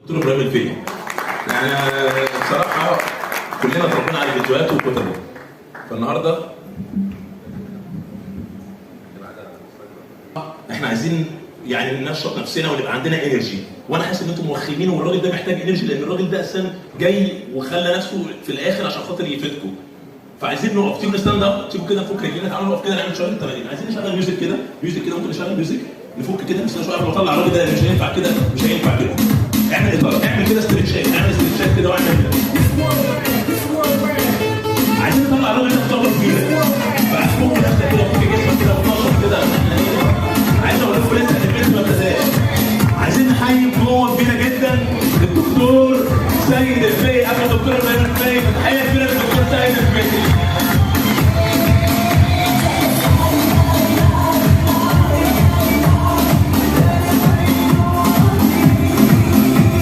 دكتور ابراهيم الفقي. يعني بصراحة كلنا اتربينا على فيديوهاته وكتبه. فالنهارده احنا عايزين يعني ننشط نفسنا ونبقى عندنا energy، وانا حاسس ان انتم موخمين والراجل ده محتاج energy، لان الراجل ده اساسا جاي وخلى نفسه في الاخر عشان خاطر يفيدكم. فعايزين نقف، تيجوا ن stand up، تيجوا كده نفك رجلينا، تعالوا نقف كده نعمل شوية تمارين. عايزين نشغل music كده، music كده، ممكن نشغل music نفك كده نفسنا شوية قبل ما اطلع الراجل ده، مش هينفع كده، مش هينفع كده. اعمل اطاله، اعمل كده stretch ات، اعمل stretch ات كده واعمل كده. عايزين نطلع الراجل ده بطاقة كبيرة، ففك نفسك كده، فك جسمك كده وتنشط كده. احنا ايه، عايز اقول لكم لسه ال event ما ابتداش. عايزين نحيي بقوة كبيرة جدا الدكتور سيد الفقي قبل الدكتور ابراهيم الفقي. تحية كبيرة للدكتور سيد الفقي.